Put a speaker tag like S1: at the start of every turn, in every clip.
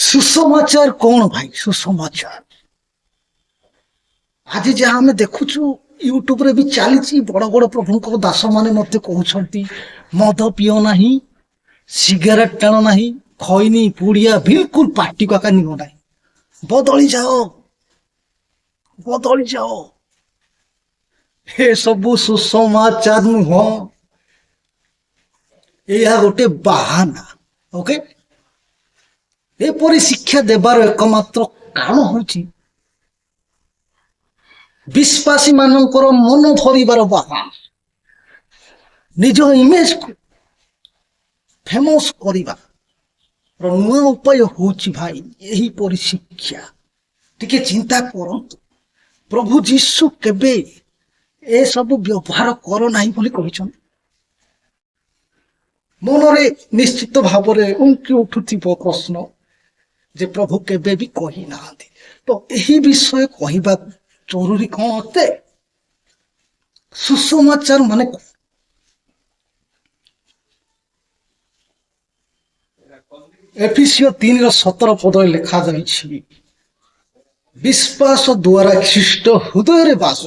S1: ସୁସମାଚାର କଣ ଭାଇ? ସୁସମାଚାର ଆଜି ଯାହା ଆମେ ଦେଖୁଛୁ, ୟୁଟ୍ୟୁବରେ ବି ଚାଲିଛି, ବଡ଼ ବଡ଼ ପ୍ରଭୁଙ୍କ ଦାସମାନେ ମଧ୍ୟ କହୁଛନ୍ତି, ମଦ ପିଅ ନାହିଁ, ସିଗାରେଟ ଟାଣ ନାହିଁ, ଖଇନି ପୁଡ଼ିଆ ବିଲକୁଲ ପାଟିକୁ ଆକା ନିଅ ନାହିଁ, ବଦଳି ଯାଅ, ବଦଳି ଯାଅ। ଏସବୁ ସୁସମାଚାର ନୁହଁ, ଏହା ଗୋଟେ ବାହାନା। ଓକେ, ଏପରି ଶିକ୍ଷା ଦେବାର ଏକମାତ୍ର କାରଣ ହେଉଛି ବିଶ୍ୱାସୀ ମାନଙ୍କର ମନ ଭରିବାର ବାହାନା, ନିଜ ଇମେଜକୁ ଫେମସ କରିବା ନୂଆ ଉପାୟ ହେଉଛି ଭାଇ ଏହିପରି ଶିକ୍ଷା। ଟିକେ ଚିନ୍ତା କରନ୍ତୁ, ପ୍ରଭୁ ଯୀଶୁ କେବେ ଏସବୁ ବ୍ୟବହାର କର ନାହିଁ ବୋଲି କହିଛନ୍ତି? ମନରେ ନିଶ୍ଚିତ ଭାବରେ ଉଙ୍କି ଉଠୁଥିବ ପ୍ରଶ୍ନ ଯେ ପ୍ରଭୁ କେବେ ବି କହିନାହାନ୍ତି, ତ ଏହି ବିଷୟ କହିବା ଜରୁରୀ କଣ ଅଟେ? ସୁସମାଚାର ମାନେ କଣ? ଏଫିସୀୟ 3ର 17 ପଦରେ ଲେଖାଯାଇଛି, ବିଶ୍ୱାସ ଦ୍ୱାରା ଖ୍ରୀଷ୍ଟ ହୃଦୟରେ ବାସ।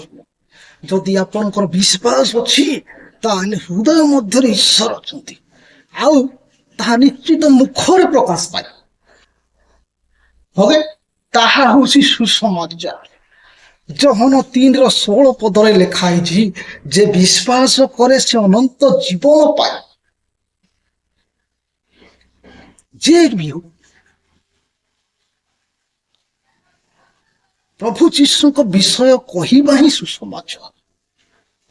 S1: ଯଦି ଆପଣଙ୍କର ବିଶ୍ୱାସ ଅଛି, ତାହେଲେ ହୃଦୟ ମଧ୍ୟରେ ଈଶ୍ୱର ଅଛନ୍ତି ଆଉ ତାହା ନିଶ୍ଚିତ ମୁଖରେ ପ୍ରକାଶ ପାଏ। ଓକେ, ତାହା ହେଉଛି ସୁସମାଚାର। ଯୋହନ 3ର 16 ପଦରେ ଲେଖା ହେଇଛି, ଯେ ବିଶ୍ୱାସ କରେ ସେ ଅନନ୍ତ ଜୀବନ ପାଏ। ଯେ ବି ହଉ, ପ୍ରଭୁ ଯୀଶୁଙ୍କ ବିଷୟ କହିବା ହିଁ ସୁସମାଚାର।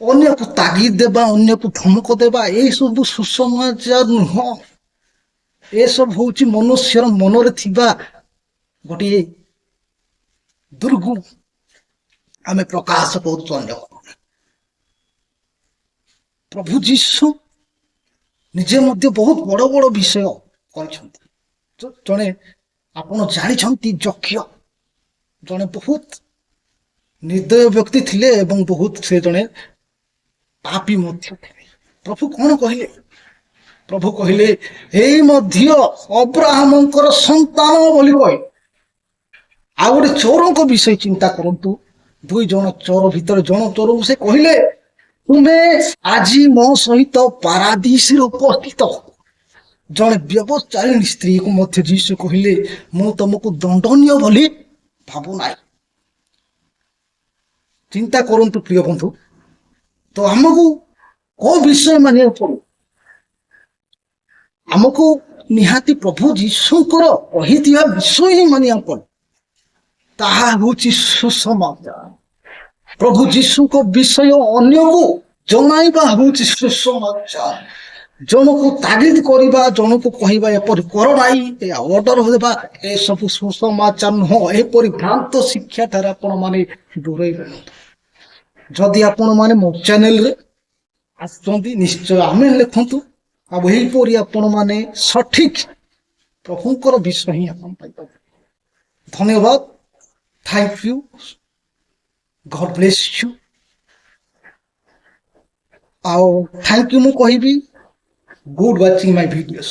S1: ଅନ୍ୟକୁ ତାଗିଦ ଦେବା, ଅନ୍ୟକୁ ଧମକ ଦେବା, ଏସବୁ ସୁସମାଚାର ନୁହଁ। ଏସବୁ ହଉଛି ମନୁଷ୍ୟର ମନରେ ଥିବା ଗୋଟିଏ ଦୁର୍ଗୁଣ, ଆମେ ପ୍ରକାଶ କରୁଛୁ ଅନ୍ୟକୁ। ପ୍ରଭୁ ଯୀଶୁ ନିଜେ ମଧ୍ୟ ବହୁତ ବଡ଼ ବଡ଼ ବିଷୟ କହିଛନ୍ତି। ଜଣେ ଆପଣ ଜାଣିଛନ୍ତି, ଯକ୍ଷ ଜଣେ ବହୁତ ନିର୍ଦ୍ଦୟ ବ୍ୟକ୍ତି ଥିଲେ ଏବଂ ବହୁତ ସେ ଜଣେ ପାପୀ ମଧ୍ୟ ଥିଲେ। ପ୍ରଭୁ କଣ କହିଲେ? ପ୍ରଭୁ କହିଲେ, ଏଇ ମଧ୍ୟ ଅବ୍ରାହମଙ୍କର ସନ୍ତାନ ବୋଲି କହିଲେ। ଆଉ ଗୋଟେ ଚୋରଙ୍କ ବିଷୟ ଚିନ୍ତା କରନ୍ତୁ। ଦୁଇ ଜଣ ଚୋର ଭିତରେ ଜଣ ଚୋରକୁ ସେ କହିଲେ, ତୁମେ ଆଜି ମୋ ସହିତ ପାରାଦିସରେ ଉପସ୍ଥିତ। ଜଣେ ବ୍ୟଭିଚାରିଣୀ ସ୍ତ୍ରୀକୁ ମଧ୍ୟ ଯୀଶୁ କହିଲେ, ମୁଁ ତମକୁ ଦଣ୍ଡନୀୟ ବୋଲି ଭାବୁନାହିଁ। ଚିନ୍ତା କରନ୍ତୁ ପ୍ରିୟ ବନ୍ଧୁ, ତ ଆମକୁ କୋଉ ବିଷୟ ମାନିବାକୁ ପଡିବ? ଆମକୁ ନିହାତି ପ୍ରଭୁ ଯୀଶୁଙ୍କର କହିଥିବା ବିଷୟ ହିଁ ମାନିବାକୁ ପଡିବ। ତାହା ହେଉଛି ସୁସମାଚାର। ପ୍ରଭୁ ଯୀଶୁଙ୍କ ବିଷୟ ଅନ୍ୟକୁ ଜଣାଇବା ହେଉଛି ସୁସମାଚାର। ଜଣକୁ ତାଗିଦ କରିବା, ଜଣକୁ କହିବା ଏପରି କର ନାହିଁ, ଏ ଅର୍ଡର ଦେବା, ଏସବୁ ସୁସମାଚାର ନୁହଁ। ଏପରି ଭ୍ରାନ୍ତ ଶିକ୍ଷା ଠାରୁ ଆପଣମାନେ ଦୂରେଇ ରୁହନ୍ତୁ। ଯଦି ଆପଣମାନେ ମୋ ଚ୍ୟାନେଲରେ ଆସୁଛନ୍ତି, ନିଶ୍ଚୟ ଆମେ ଲେଖନ୍ତୁ ଆଉ ଏହିପରି ଆପଣମାନେ ସଠିକ ପ୍ରଭୁଙ୍କର ବିଷୟ ହିଁ ଆପଣ ପାଇପାରିବେ। ଧନ୍ୟବାଦ। Thank you, God bless you. ଆଉ thank you ମୁଁ କହିବି। Good watching my videos.